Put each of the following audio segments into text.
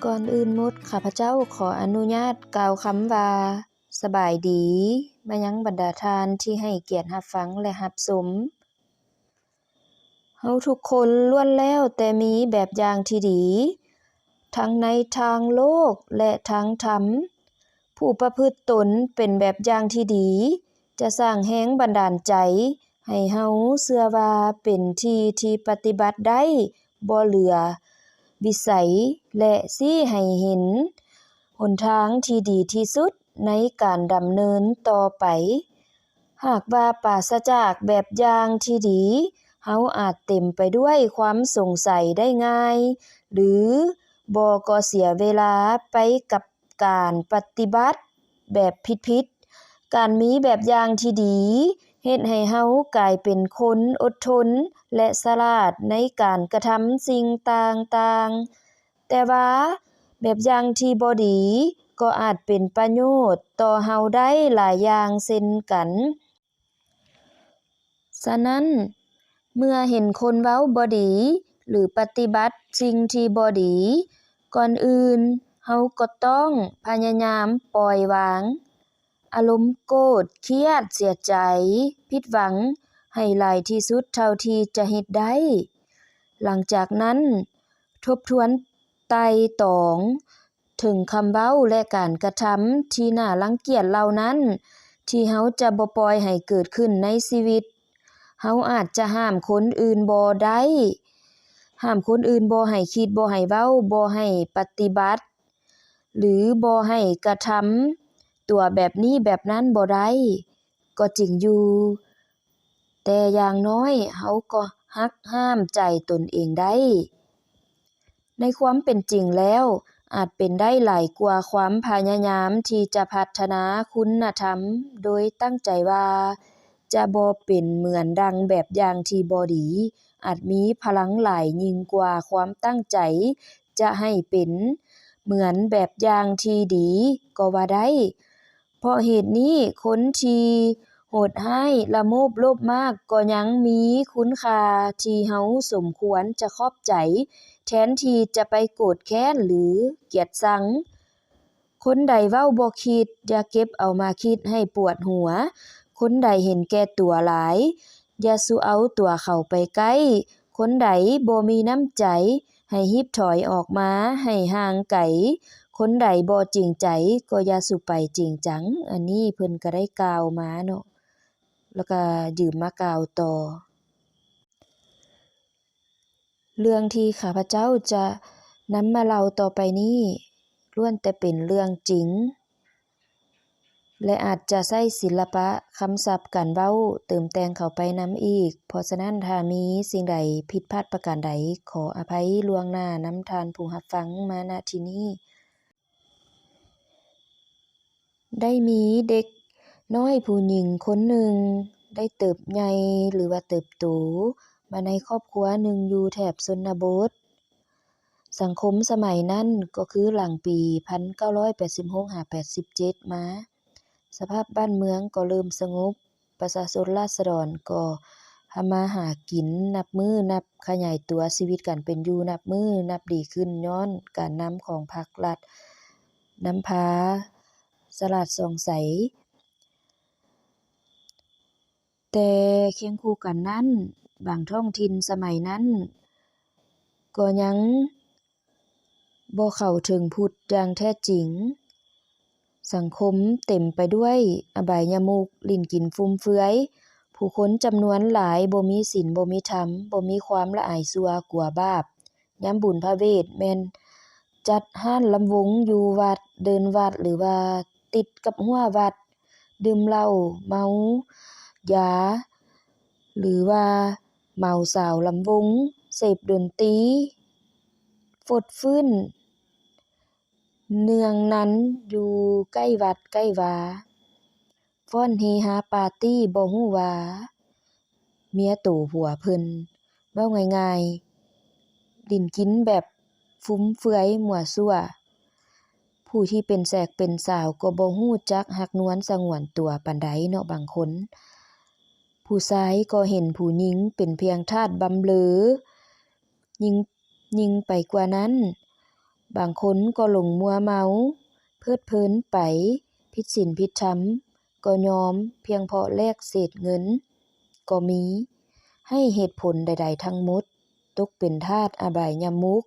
ກ່ອນອື່ນໝົດ ຂ້າພະເຈົ້າຂໍອະນຸຍາດກ່າວຄຳວ່າ ສະບາຍດີ ມາຍັງບັນດາທ່ານທີ່ໃຫ້ກຽດຮັບຟັງ ແລະ ຮັບຊົມ. ເຮົາທຸກຄົນລ້ວນແລ້ວແຕ່ມີແບບຢ່າງທີ່ດີ ທັງໃນທາງໂລກ ແລະ ທາງທຳ. ຜູ້ປະພຶດຕົນເປັນແບບຢ່າງທີ່ດີ ຈະສ້າງແຮງບັນດານໃຈໃຫ້ເຮົາເຊື່ອວ່າເປັນທີ່ທີ່ປະຕິບັດໄດ້ບໍ່ເຫຼືອວິໄສ ແລະ ຊີ້ໃຫ້ເຫັນຫົນທາງທີ່ດີທີ່ສຸດໃນການດຳເນີນຕໍ່ໄປ. ຫາກວ່າປາສະຈາກແບບຢ່າງທີ່ດີ, ເຮົາອາດເຕັມໄປດ້ວຍຄວາມສົງໄສໄດ້ງ່າຍ ຫຼື ບໍ່ກໍເສຍເວລາໄປກັບການປະຕິບັດແບບຜິດໆ. ການມີແບບຢ່າງທີ່ດີ ເຮັດໃຫ້ເຮົາກາຍເປັນຄົນອົດທົນ ແລະ ສະຫຼາດໃນການກະທຳສິ່ງຕ່າງໆ. ແຕ່ວ່າແບບຢ່າງທີ່ບໍ່ດີກໍອາດເປັນປະໂຫຍດຕໍ່ເຮົາໄດ້ຫຼາຍຢ່າງເຊັ່ນກັນ. ສະນັ້ນ, ເມື່ອເຫັນຄົນເວົ້າບໍ່ດີ ຫຼື ປະຕິບັດສິ່ງທີ່ບໍ່ດີ, ກ່ອນອື່ນເຮົາກໍຕ້ອງພະຍາຍາມປ່ອຍວາງ ອາລົມໂກດ, ຄຽດ, ເສຍໃຈ, ຜິດຫວັງໃຫ້ຫຼາຍທີ່ສຸດເທົ່າທີ່ຈະເຮັດໄດ້. ຫຼັງຈາກນັ້ນ, ທົບທວນໄຕ່ຕອງເຖິງຄຳເວົ້າ ແລະ ການກະທຳທີ່ໜ້າລັງກຽດເຫຼົ່ານັ້ນ ທີ່ເຮົາຈະບໍ່ປ່ອຍໃຫ້ເກີດຂຶ້ນໃນຊີວິດ. ເຮົາອາດຈະຫ້າມຄົນອື່ນບໍ່ໄດ້, ຫ້າມຄົນອື່ນບໍ່ໃຫ້ຄິດ, ບໍ່ໃຫ້ເວົ້າ, ບໍ່ໃຫ້ປະຕິບັດ ຫຼື ບໍ່ໃຫ້ກະທຳຕົວແບບນີ້ແບບນັ້ນບໍ່ໄດ້ກໍຈິງຢູ່, ແຕ່ຢ່າງນ້ອຍເຮົາກໍຫັກຫ້າມໃຈຕົນເອງໄດ້. ໃນຄວາມເປັນຈິງແລ້ວ, ອາດເປັນໄດ້ຫຼາຍກວ່າຄວາມພະຍາຍາມທີ່ຈະພັດທະນາຄຸນນະທຳໂດຍຕັ້ງໃຈວ່າຈະບໍ່ເປັນເໝືອນດັ່ງແບບຢ່າງທີ່ບໍ່ດີ, ອາດມີພະລັງຫຼາຍຍິ່ງກວ່າຄວາມຕັ້ງໃຈ ຈະໃຫ້ເປັນເໝືອນແບບຢ່າງທີ່ດີກໍວ່າໄດ້. ເພາະເຫດນີ້, ຄົນທີ່ໂຫດຮ້າຍ, ລະໂມບໂລບມາກ ກໍຍັງມີຄຸນຄ່າທີ່ເຮົາສົມຄວນຈະຂອບໃຈ ແທນທີ່ຈະໄປໂກດແຄ້ນ ຫຼື ກຽດຊັງ. ຄົນໃດເວົ້າບໍ່ຄິດ, ຢ່າເກັບເອົາມາຄິດໃຫ້ປວດຫົວ. ຄົນໃດເຫັນແກ່ຕົວຫຼາຍ, ຢ່າສູ່ເອົາຕົວເຂົ້າໄປໃກ້. ຄົນໃດບໍ່ມີນ້ຳໃຈ, ໃຫ້ຮີບຖອຍອອກມາໃຫ້ຫ່າງໄກ. ຄົນໃດບໍ່ຈິງໃຈ, ກໍຢ່າສູ່ໄປຈິງຈັງ. ອັນນີ້ເພິ່ນກໍໄດ້ກ່າວມາເນາະ, ແລ້ວກໍຢືມມາກ່າວຕໍ່. ເລື່ອງທີ່ຂ້າພະເຈົ້າຈະນຳມາເລົ່າຕໍ່ໄປນີ້ ລ້ວນແຕ່ເປັນເລື່ອງຈິງ ແລະ ອາດຈະໃຊ້ສິລະປະຄຳສັບການເວົ້າເຕີມແຕ່ງເຂົ້າໄປນຳອີກ. ເພາະສະນັ້ນ, ຖ້າມີສິ່ງໃດຜິດພາດປະການໃດ, ຂໍອະໄພລ່ວງໜ້ານຳທ່ານຜູ້ຮັບຟັງມາ ນະ ທີ່ນີ້. ໄດ້ມີເດັກນ້ອຍຜູ້ຍິງຄົນໜຶ່ງໄດ້ເຕີບໃຫຍ່ ຫຼືວ່າເຕີບໂຕມາໃນຄອບຄົວໜຶ່ງຢູ່ແຖບຊົນນະບົດ. ສັງຄົມສະໄໝນັ້ນກໍຄືຫຼັງປີພັນເກົ້າຮ້ອຍແປດສິບຫົກຫາແປດສິບເຈັດມາ, ສະພາບບ້ານເມືອງກໍເລີ່ມສະຫງົບ, ປະຊາຊົນລາຊະດອນກໍທຳມາຫາກິນ, ນັບມື້ນັບຂະຫຍາຍຕົວ, ຊີວິດການເປັນຢູ່ນັບມື້ນັບດີຂຶ້ນ ຍ້ອນການນຳຂອງພັກລັດນຳພາສະຫຼາດສ່ອງໃສ. ແຕ່ຄຽງຄູ່ກັນນັ້ນ, ບາງທ້ອງຖິ່ນສະໄໝນັ້ນກໍຍັງ ບໍ່ເຂົ້າເຖິງພຸດຢ່າງແທ້ຈິງ. ສັງຄົມເຕັມໄປດ້ວຍອະບາຍຍະມຸກ, ຫຼິ້ນກິນຟຸມເຟືອຍ. ຜູ້ຄົນຈຳນວນຫຼາຍບໍ່ມີສິນ, ບໍ່ມີທຳ, ບໍ່ມີຄວາມລະອາຍຊົ່ວກົວບາບ. ຍາມບຸນພະເວດແມ່ນຈັດຮ້ານລຳວົງຢູ່ວັດ, ເດີ່ນວັດ ຫຼືວ່າຕິດກັບຮົ້ວວັດ, ດື່ມເຫຼົ້າ, ເມົາຢາ ຫຼືວ່າເມົາສາວລຳວົງ, ເສບດົນຕີ, ຟົດຟື້ນເນືອງນັນຢູ່ໃກ້ວັດໃກ້ວາ, ຟ້ອນເຮຮາປາຕີ້ ບໍ່ຮູ້ວ່າເມຍໂຕຜົວເພິ່ນ. ເວົ້າງ່າຍໆ, ຫຼິ້ນກິນແບບຟຸມເຟືອຍມົ້ວຊົ່ວ. ຜູ້ທີ່ເປັນແສກເປັນສາວກໍບໍ່ຮູ້ຈັກຮັກນວນສະຫງວນຕົວປານໃດເນາະບາງຄົນ. ຜູ້ຊາຍກໍເຫັນຜູ້ຍິງເປັນພຽງທາດບຳເລີ, ຍິ່ງ, ຍິ່ງໄປກວ່ານັ້ນ, ບາງຄົນກໍຫຼົງມົວເມົາ ເພີດເພີນໄປ ຜິດສິນຜິດທຳກໍຍອມ ພຽງເພາະແລກເສດເງິນກໍມີ. ໃຫ້ເຫດຜົນໃດໆທັງໝົດ ຕົກເປັນທາດອະບາຍຍະມຸກ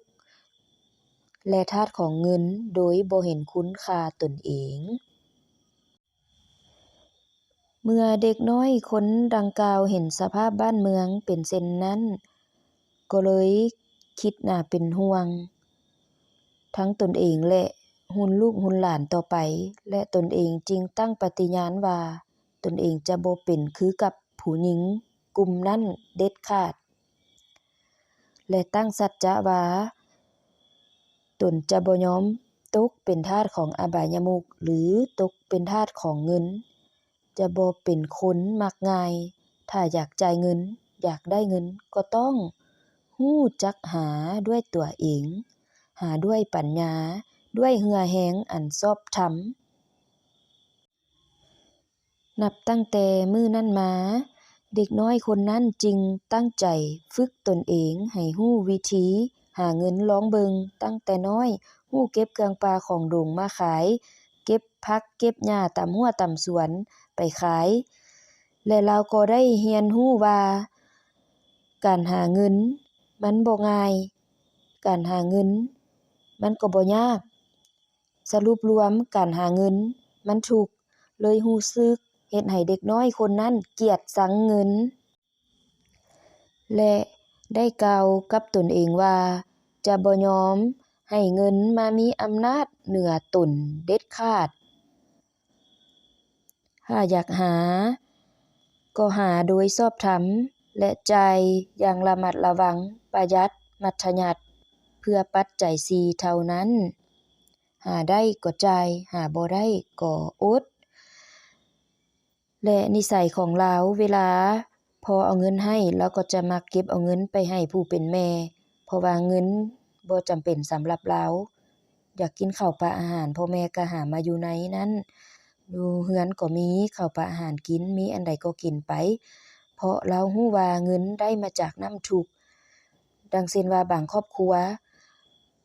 ແລະ ທາດຂອງເງິນໂດຍບໍ່ເຫັນຄຸນຄ່າຕົນເອງ. ເມື່ອເດັກນ້ອຍຄົນດັ່ງກ່າວເຫັນສະພາບບ້ານເມືອງເປັນເຊັ່ນນັ້ນ ກໍເລີຍຄິດໜ້າເປັນຫ່ວງທັງຕົນເອງ ແລະ ຮຸ່ນລູກຮຸ່ນຫຼານຕໍ່ໄປ ແລະ ຕົນເອງຈຶ່ງຕັ້ງປະຕິຍານວ່າ ຕົນເອງຈະບໍ່ເປັນຄືກັບຜູ້ຍິງກຸ່ມນັ້ນເດັດຂາດ ແລະ ຕັ້ງສັດຈະວ່າ ຕົນຈະບໍ່ຍອມຕົກເປັນທາດຂອງອະບາຍຍະມຸກ ຫຼື ຕົກເປັນທາດຂອງເງິນ, ຈະບໍ່ເປັນຄົນມັກງ່າຍ. ຖ້າຢາກຈ່າຍເງິນ, ຢາກໄດ້ເງິນ, ກໍຕ້ອງຮູ້ຈັກຫາດ້ວຍຕົວເອງ, ຫາດ້ວຍປັນຍາ, ດ້ວຍເຫື່ອແຮງອັນຊອບທຳ. ນັບຕັ້ງແຕ່ມື້ນັ້ນມາ, ເດັກນ້ອຍຄົນນັ້ນຈຶ່ງຕັ້ງໃຈຝຶກຕົນເອງໃຫ້ຮູ້ວິທີຫາເງິນລອງເບິ່ງຕັ້ງແຕ່ນ້ອຍ, ຮູ້ເກັບເຄື່ອງປ່າຂອງດົງມາຂາຍ, ເກັບຜັກເກັບຫຍ້າຕາມຮົ້ວຕາມສວນໄປຂາຍ ແລະ ລາວກໍໄດ້ຮຽນຮູ້ວ່າ ການຫາເງິນມັນບໍ່ງ່າຍ, ການຫາເງິນມັນກໍບໍ່ຍາກ. ສະຫຼຸບລວມ, ການຫາເງິນມັນທຸກ, ເລີຍຮູ້ສຶກເຮັດໃຫ້ເດັກນ້ອຍຄົນນັ້ນກຽດຊັງເງິນ ແລະ ໄດ້ກ່າວກັບຕົນເອງວ່າ ຈະບໍ່ຍອມໃຫ້ເງິນມາມີອຳນາດເໜືອຕົນເດັດຂາດ. ຖ້າຢາກຫາ ກໍຫາໂດຍຊອບທຳ ແລະ ຈ່າຍຢ່າງລະມັດລະວັງ, ປະຢັດ, ມັດທະຍັດ ເພື່ອປັດໄຈສີ່ເທົ່ານັ້ນ. ຫາໄດ້ກໍຈ່າຍ, ຫາບໍ່ໄດ້ກໍອົດ. ແລະ ນິໄສຂອງລາວ, ເວລາພໍ່ເອົາເງິນໃຫ້, ລາວກໍຈະມັກເກັບເອົາເງິນໄປໃຫ້ຜູ້ເປັນແມ່, ເພາະວ່າເງິນບໍ່ຈຳເປັນສຳລັບລາວ. ຢາກກິນເຂົ້າປາອາຫານ, ພໍ່ແມ່ກໍຫາມາຢູ່ໃນນັ້ນ, ຢູ່ເຮືອນກໍມີເຂົ້າປາອາຫານກິນ, ມີອັນໃດກໍກິນໄປ, ເພາະລາວຮູ້ວ່າເງິນໄດ້ມາຈາກນ້ຳທຸກ. ດັ່ງເຊັ່ນວ່າບາງຄອບຄົວ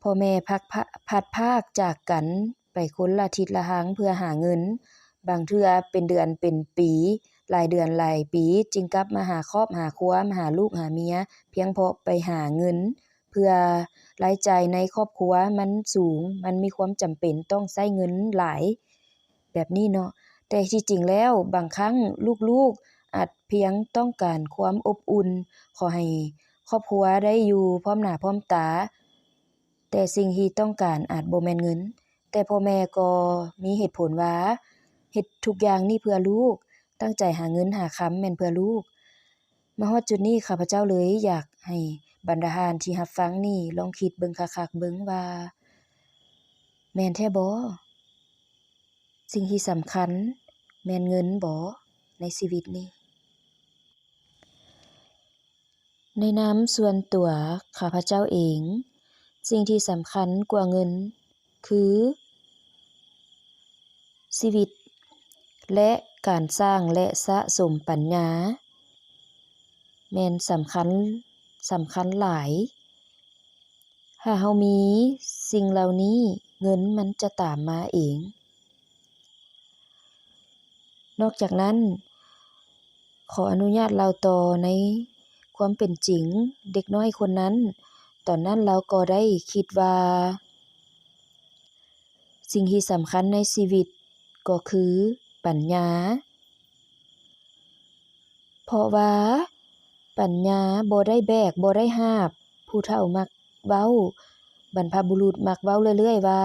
ພໍ່ແມ່ພັກພະ ພັດພາກຈາກກັນໄປຄົນລະທິດລະທາງເພື່ອຫາເງິນ, ບາງເທື່ອເປັນເດືອນເປັນປີ, ຫຼາຍເດືອນຫຼາຍປີ ຈຶ່ງກັບມາຫາຄອບຫາຄົວ, ມາຫາລູກຫາເມຍ, ພຽງເພາະໄປຫາເງິນ ເພື່ອລາຍຈ່າຍໃນຄອບຄົວມັນສູງ, ມັນມີຄວາມຈຳເປັນຕ້ອງໃຊ້ເງິນຫຼາຍ ແບບນີ້ເນາະ. ແຕ່ທີ່ຈິງແລ້ວ ບາງຄັ້ງລູກໆອາດພຽງຕ້ອງການຄວາມອົບອຸ່ນ, ຂໍໃຫ້ຄອບຄົວໄດ້ຢູ່ພ້ອມໜ້າພ້ອມຕາ, ແຕ່ສິ່ງທີ່ຕ້ອງການອາດບໍ່ແມ່ນເງິນ. ແຕ່ພໍ່ແມ່ກໍມີເຫດຜົນວ່າ ເຮັດທຸກຢ່າງນີ້ເພື່ອລູກ, ຕັ້ງໃຈຫາເງິນຫາຄຳແມ່ນເພື່ອລູກ. ມາຮອດຈຸດນີ້ ຂ້າພະເຈົ້າເລີຍຢາກໃຫ້ບັນດາທ່ານທີ່ຮັບຟັງນີ້ ລອງຄິດເບິ່ງຄັກໆເບິ່ງວ່າ ແມ່ນແທ້ບໍ? ສິ່ງທີ່ສຳຄັນແມ່ນເງິນບໍໃນຊີວິດນີ້? ໃນນາມສ່ວນຕົວຂ້າພະເຈົ້າເອງ, ສິ່ງທີ່ສຳຄັນກວ່າເງິນຄືຊີວິດ ແລະ ການສ້າງ ແລະ ສະສົມປັນຍາ ແມ່ນສຳຄັນ, ສຳຄັນຫຼາຍ. ຖ້າເຮົາມີສິ່ງເຫຼົ່ານີ້, ເງິນມັນຈະຕາມມາເອງ. ນອກຈາກນັ້ນ, ຂໍອະນຸຍາດເລົ່າຕໍ່ໃນຄວາມເປັນຈິງ, ເດັກນ້ອຍຄົນນັ້ນ, ຕອນນັ້ນລາວກໍໄດ້ຄິດວ່າ ສິ່ງທີ່ສຳຄັນໃນຊີວິດກໍຄືປັນຍາ. ເພາະວ່າປັນຍາບໍ່ໄດ້ແບກ ບໍ່ໄດ້ຫາບ, ຜູ້ເຖົ້າມັກເວົ້າ, ບັນພະບຸລຸດມັກເວົ້າເລື້ອຍໆວ່າ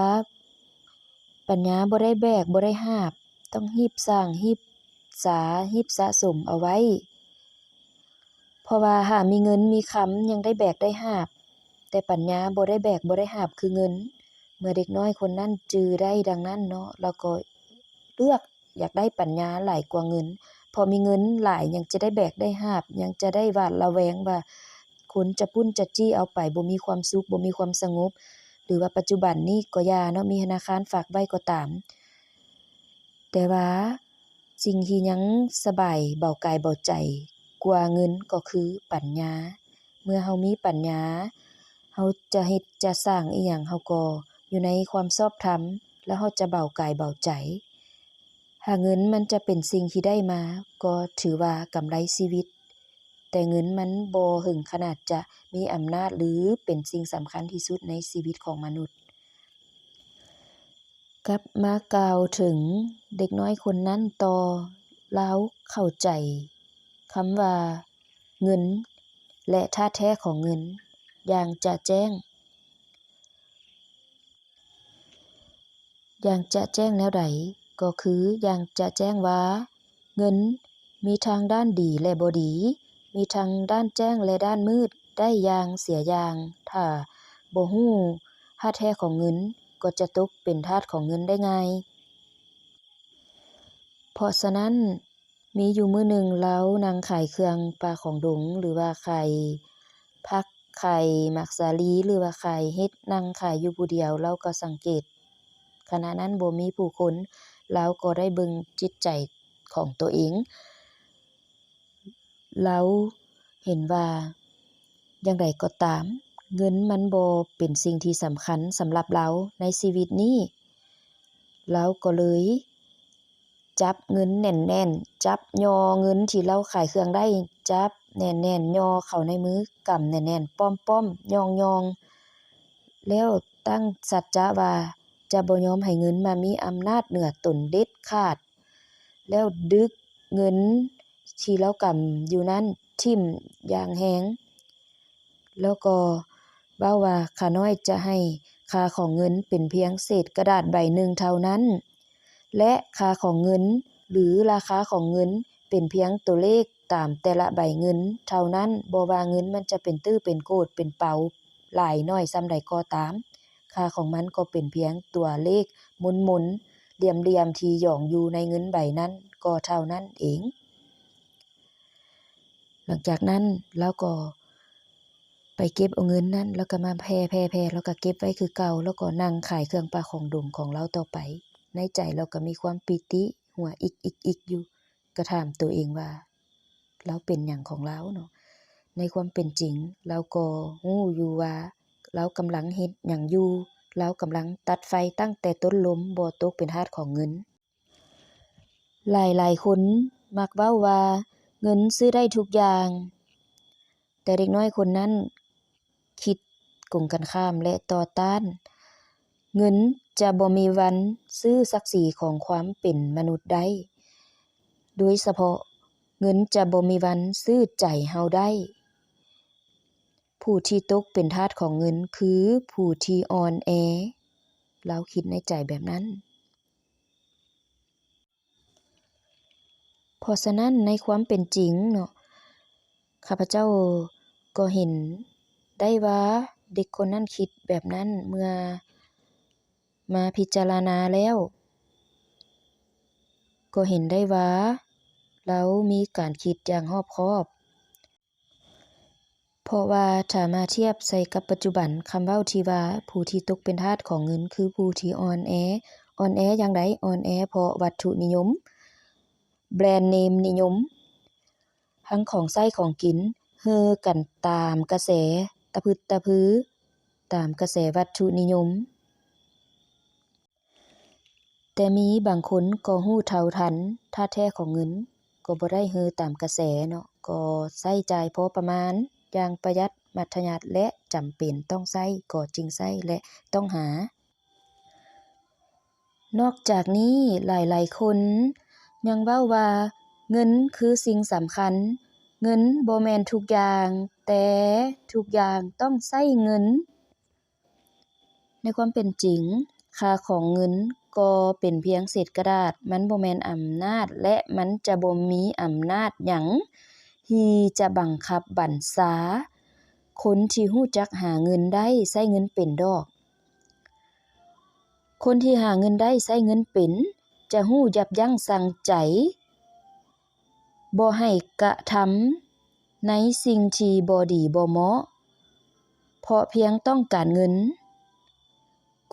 ປັນຍາບໍ່ໄດ້ແບກ ບໍ່ໄດ້ຫາບ, ຕ້ອງຮີບສ້າງ, ຮີບສາ, ຮີບສະສົມເອົາໄວ້. ເພາະວ່າຖ້າມີເງິນມີຄຳຍັງໄດ້ແບກໄດ້ຫາບ, ແຕ່ປັນຍາບໍ່ໄດ້ແບກບໍ່ໄດ້ຫາບຄືເງິນ. ເມື່ອເດັກນ້ອຍຄົນນັ້ນຈື່ໄດ້ດັ່ງນັ້ນເນາະ, ລາວກໍເລືອກຢາກໄດ້ປັນຍາຫຼາຍກວ່າເງິນ, ເພາະມີເງິນຫຼາຍຍັງຈະໄດ້ແບກໄດ້ຫາບ, ຍັງຈະໄດ້ຫວາດລະແວງວ່າຄົນຈະປຸ້ນຈະຈີ້ເອົາໄປ, ບໍ່ມີຄວາມສຸກ, ບໍ່ມີຄວາມສະຫງົບ, ຫຼືວ່າປັດຈຸບັນນີ້ກໍຢ່າເນາະ, ມີທະນາຄານຝາກໄວ້ກໍຕາມ. ແຕ່ວ່າສິ່ງທີ່ຍັງສະບາຍເບົາກາຍເບົາໃຈກວ່າເງິນກໍຄືປັນຍາ. ເມື່ອເຮົາມີປັນຍາ, ເຮົາຈະເຮັດຈະສ້າງອີ່ຫຍັງເຮົາກໍ ຢູ່ໃນຄວາມຊອບທຳ ແລ້ວເຮົາຈະເບົາກາຍເບົາໃຈ. ຫາເງິນມັນຈະເປັນສິ່ງທີ່ໄດ້ມາ ກໍຖືວ່າກຳໄລຊີວິດ, ແຕ່ເງິນມັນບໍ່ເຖິງຂະໜາດຈະມີອຳນາດ ຫຼື ເປັນສິ່ງສຳຄັນທີ່ສຸດໃນຊີວິດຂອງມະນຸດ. ກັບມາກ່າວເຖິງເດັກນ້ອຍຄົນນັ້ນຕໍ່, ລາວເຂົ້າໃຈຄຳວ່າເງິນ ແລະ ທ່າແທ້ຂອງເງິນຢ່າງຈະແຈ້ງ. ຢ່າງຈະແຈ້ງແນວໃດ? ກໍຄືຢ່າງຈະແຈ້ງວ່າເງິນມີທັງດ້ານດີ ແລະ ບໍ່ດີ, ມີທັງດ້ານແຈ້ງ ແລະ ດ້ານມືດໄດ້ຢ່າງເສຍຢ່າງ. ຖ້າບໍ່ຮູ້ທ່າແທ້ຂອງເງິນ, ກໍຈະຕົກເປັນທາດຂອງເງິນໄດ້ງ່າຍ. ເພາະສະນັ້ນ, ມີຢູ່ມື້ໜຶ່ງລາວນັ່ງຂາຍເຄື່ອງປ່າຂອງດົງ ຫຼືວ່າຂາຍຜັກ, ຂາຍໝາກສາລີ ຫຼືວ່າຂາຍເຫັດ, ນັ່ງຂາຍຢູ່ຜູ້ດຽວ, ລາວກໍສັງເກດ ຂະນະນັ້ນບໍ່ມີຜູ້ຄົນ, ລາວກໍໄດ້ເບິ່ງຈິດໃຈຂອງໂຕເອງ. ລາວເຫັນວ່າຢ່າງໃດກໍຕາມ, ເງິນມັນບໍ່ເປັນສິ່ງທີ່ສຳຄັນສຳລັບລາວໃນຊີວິດນີ້. ລາວກໍເລີຍ ຈັບເງິນແໜ້ນໆ, ຈັບຍໍເງິນທີ່ລາວຂາຍເຄື່ອງໄດ້, ຈັບແໜ້ນໆ, ຍໍເຂົ້າໃນມື, ກຳແໜ້ນໆ, ປ້ອມໆ, ຍ່ອງໆ ແລ້ວຕັ້ງສັດຈະວ່າຈະບໍ່ຍອມໃຫ້ເງິນມາມີອຳນາດເໜືອຕົນເດັດຂາດ, ແລ້ວດຶກເງິນທີ່ລາວກຳຢູ່ນັ້ນຖິ້ມຢ່າງແຮງ. ແລ້ວກໍເວົ້າວ່າ ຂ້ານ້ອຍຈະໃຫ້ຄ່າຂອງເງິນເປັນພຽງເສດກະດາດໃບໜຶ່ງເທົ່ານັ້ນ ແລະ ຄ່າຂອງເງິນ ຫຼື ລາຄາຂອງເງິນເປັນພຽງຕົວເລກຕາມແຕ່ລະໃບເງິນເທົ່ານັ້ນ, ບໍ່ວ່າເງິນມັນຈະເປັນຕື້ເປັນໂກດເປັນເປົາຫຼາຍໜ້ອຍສ່ຳໃດກໍຕາມ, ຄ່າຂອງມັນກໍເປັນພຽງຕົວເລກມົນໆ ຫຼ່ຽມໆ ທີ່ຢອງຢູ່ໃນເງິນໃບນັ້ນກໍເທົ່ານັ້ນເອງ. ຫຼັງຈາກນັ້ນລາວກໍໄປເກັບເອົາເງິນນັ້ນ ແລ້ວກໍມາແຜ່ໆໆ ແລ້ວກໍເກັບໄວ້ຄືເກົ່າ, ແລ້ວກໍນັ່ງຂາຍເຄື່ອງປ່າຂອງດົງຂອງລາວຕໍ່ໄປ. ໃນໃຈລາວກໍມີຄວາມປີຕິ ຫົວອິກໆໆຢູ່, ກໍຖາມໂຕເອງວ່າ ລາວເປັນຫຍັງຂອງລາວເນາະ? ໃນຄວາມເປັນຈິງ ລາວກໍຮູ້ຢູ່ວ່າລາວກຳລັງເຮັດຫຍັງຢູ່, ລາວກຳລັງຕັດໄຟຕັ້ງແຕ່ຕົ້ນລົມ, ບໍ່ຕົກເປັນທາດຂອງເງິນ. ຫຼາຍໆຄົນມັກເວົ້າວ່າເງິນຊື້ໄດ້ທຸກຢ່າງ, ແຕ່ເດັກນ້ອຍຄົນນັ້ນຄິດກົງກັນຂ້າມ ແລະ ຕໍ່ຕ້ານ. ເງິນຈະບໍ່ມີວັນຊື້ສັກສີຂອງຄວາມເປັນມະນຸດໄດ້, ໂດຍສະເພາະເງິນຈະບໍ່ມີວັນຊື້ໃຈເຮົາໄດ້. ຜູ້ທີ່ຕົກເປັນທາດຂອງເງິນຄືຜູ້ທີ່ອ່ອນແອ, ລາວຄິດໃນໃຈແບບນັ້ນ. ເພາະສະນັ້ນໃນຄວາມເປັນຈິງເນາະ, ຂ້າພະເຈົ້າກໍເຫັນໄດ້ວ່າເດັກຄົນນັ້ນຄິດແບບນັ້ນ, ເມື່ອມາພິຈາລະນາແລ້ວ ກໍເຫັນໄດ້ວ່າລາວມີການຄິດຢ່າງຮອບຄອບ. ເພາະວ່າຖ້າມາທຽບໃສ່ກັບປັດຈຸບັນ, ຄຳເວົ້າທີ່ວ່າຜູ້ທີ່ຕົກເປັນທາດຂອງເງິນຄືຜູ້ທີ່ອ່ອນແອ. ອ່ອນແອຢ່າງໃດ? ອ່ອນແອເພາະວັດຖຸນິຍົມ, ແບຣນເນມນິຍົມ, ທັງຂອງໃຊ້ຂອງກິນ, ເຮີກັນຕາມກະແສ, ຕະພຶດຕະພືຕາມກະແສວັດຖຸນິຍົມ. ແຕ່ມີບາງຄົນກໍຮູ້ເທົ່າທັນທ່າແທ້ຂອງເງິນ, ກໍບໍ່ໄດ້ເຮີຕາມກະແສເນາະ, ກໍໃຊ້ຈ່າຍພໍປະມານຢ່າງປະຢັດມັດທະຍັດ ແລະ ຈຳເປັນຕ້ອງໃຊ້ກໍຈຶ່ງໃຊ້ ແລະ ຕ້ອງຫາ. ນອກຈາກນີ້, ຫຼາຍໆຄົນຍັງເວົ້າວ່າເງິນຄືສິ່ງສຳຄັນ, ເງິນບໍ່ແມ່ນທຸກຢ່າງ, ແຕ່ທຸກຢ່າງຕ້ອງໃຊ້ເງິນ. ໃນຄວາມເປັນຈິງ, ຄ່າຂອງເງິນກໍເປັນພຽງເສດກະດາດ, ມັນບໍ່ແມ່ນອຳນາດ ແລະ ມັນຈະບໍ່ມີອຳນາດຫຍັງທີ່ຈະບັງຄັບບັນຊາຄົນທີ່ຮູ້ຈັກຫາເງິນໄດ້, ໃຊ້ເງິນເປັນດອກ. ຄົນທີ່ຫາເງິນໄດ້, ໃຊ້ເງິນເປັນ, ຈະຮູ້ຢັບຢັ້ງຊັ່ງໃຈ ບໍ່ໃຫ້ກະທຳໃນສິ່ງທີ່ບໍ່ດີບໍ່ເໝາະ ເພາະພຽງຕ້ອງການເງິນ.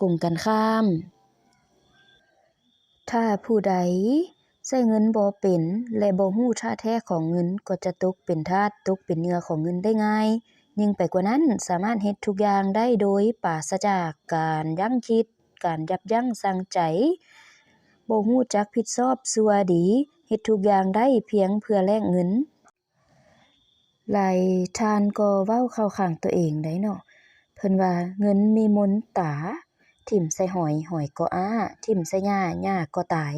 ກົງກັນຂ້າມ, ຖ້າຜູ້ໃດໃຊ້ເງິນບໍ່ເປັນ ແລະ ບໍ່ຮູ້ທ່າແທ້ຂອງເງິນ, ກໍຈະຕົກເປັນທາດ, ຕົກເປັນເຫຍື່ອຂອງເງິນໄດ້ງ່າຍ. ຍິ່ງໄປກວ່ານັ້ນ, ສາມາດເຮັດທຸກຢ່າງໄດ້ໂດຍປາສະຈາກການຢັ້ງຄິດ, ການຍັບຢັ້ງຊົ່ງໃຈ, ບໍ່ຮູ້ຈັກຜິດຊອບຊົ່ວດີ, ເຮັດທຸກຢ່າງໄດ້ພຽງເພື່ອແລກເງິນ. ຫຼາຍທ່ານກໍເວົ້າເຂົ້າຂ້າງຕົວເອງໄດ໋ເນາະ, ເພິ່ນວ່າເງິນມີມົນຕາ, ຖິ້ມໃສ່ຫອຍ, ຫອຍກໍອ້າ, ຖິ້ມໃສ່ຫຍ້າ, ຫຍ້າກໍຕາຍ.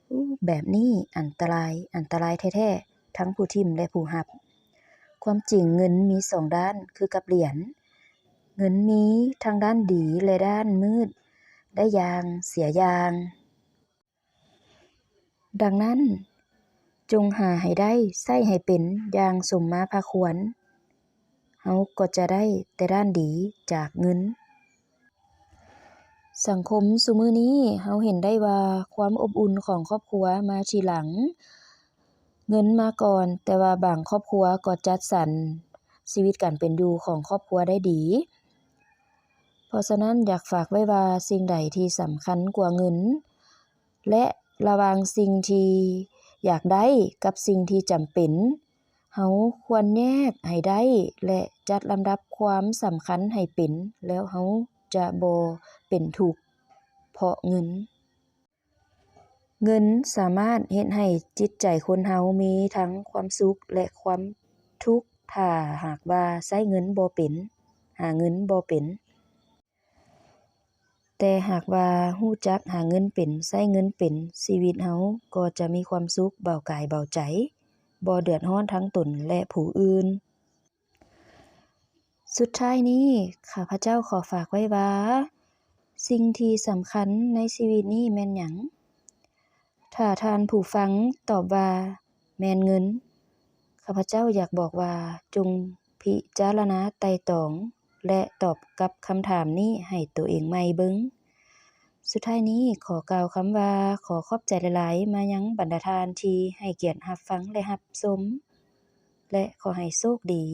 ອູ້ ແບບນີ້ອັນຕະລາຍ, ອັນຕະລາຍແທ້ໆ ທັງຜູ້ຖິ້ມ ແລະ ຜູ້ຮັບ. ຄວາມຈິງເງິນມີສອງດ້ານຄືກັບຫຼຽນ, ເງິນມີທັງດ້ານດີ ແລະ ດ້ານມືດ, ໄດ້ຢ່າງເສຍຢ່າງ. ດັ່ງນັ້ນ, ຈົ່ງຫາໃຫ້ໄດ້, ໃຊ້ໃຫ້ເປັນຢ່າງສົມມາພາຄວນ, ເຮົາກໍຈະໄດ້ແຕ່ດ້ານດີຈາກເງິນ. ສັງຄົມຊຸມື້ນີ້ເຮົາເຫັນໄດ້ວ່າຄວາມອົບອຸ່ນຂອງຄອບຄົວມາທີຫຼັງ, ເງິນມາກ່ອນ, ແຕ່ວ່າບາງຄອບຄົວກໍຈັດສັນຊີວິດການເປັນຢູ່ຂອງຄອບຄົວໄດ້ດີ. ເພາະສະນັ້ນຢາກຝາກໄວ້ວ່າສິ່ງໃດທີ່ສຳຄັນກວ່າເງິນ ແລະ ລະຫວ່າງສິ່ງທີ່ຢາກໄດ້ກັບສິ່ງທີ່ຈຳເປັນ, ເຮົາຄວນແຍກໃຫ້ໄດ້ ແລະ ຈັດລຳດັບຄວາມສຳຄັນໃຫ້ເປັນ, ແລ້ວເຮົາຈະບໍ່ເປັນທຸກເພາະເງິນ. ເງິນສາມາດເຮັດໃຫ້ຈິດໃຈຄົນເຮົາມີທັງຄວາມສຸກ ແລະ ຄວາມທຸກ ຖ້າຫາກວ່າໃຊ້ເງິນບໍ່ເປັນ, ຫາເງິນບໍ່ເປັນ. ແຕ່ຫາກວ່າຮູ້ຈັກຫາເງິນເປັນ, ໃຊ້ເງິນເປັນ, ຊີວິດເຮົາກໍຈະມີຄວາມສຸກ, ເບົາກາຍເບົາໃຈ, ບໍ່ເດືອດຮ້ອນທັງຕົນ ແລະ ຜູ້ອື່ນ. ສຸດທ້າຍນີ້, ຂ້າພະເຈົ້າຂໍຝາກໄວ້ວ່າ, ສິ່ງທີ່ສຳຄັນໃນຊີວິດນີ້ແມ່ນຫຍັງ? ຖ້າທ່ານຜູ້ຟັງຕອບວ່າ ແມ່ນເງິນ, ຂ້າພະເຈົ້າຢາກບອກວ່າ, ຈົ່ງພິຈາລະນາໄຕ່ຕອງ ແລະ ຕອບກັບຄຳຖາມນີ້ໃຫ້ໂຕເອງໃໝ່ເບິ່ງ. ສຸດທ້າຍນີ້, ຂໍກ່າວຄຳວ່າ ຂໍຂອບໃຈຫຼາຍໆ ມາຍັງບັນດາທ່ານທີ່ໃຫ້ກຽດຮັບຟັງ ແລະ ຮັບຊົມ. ແລະ ຂໍໃຫ້ໂຊກດີ.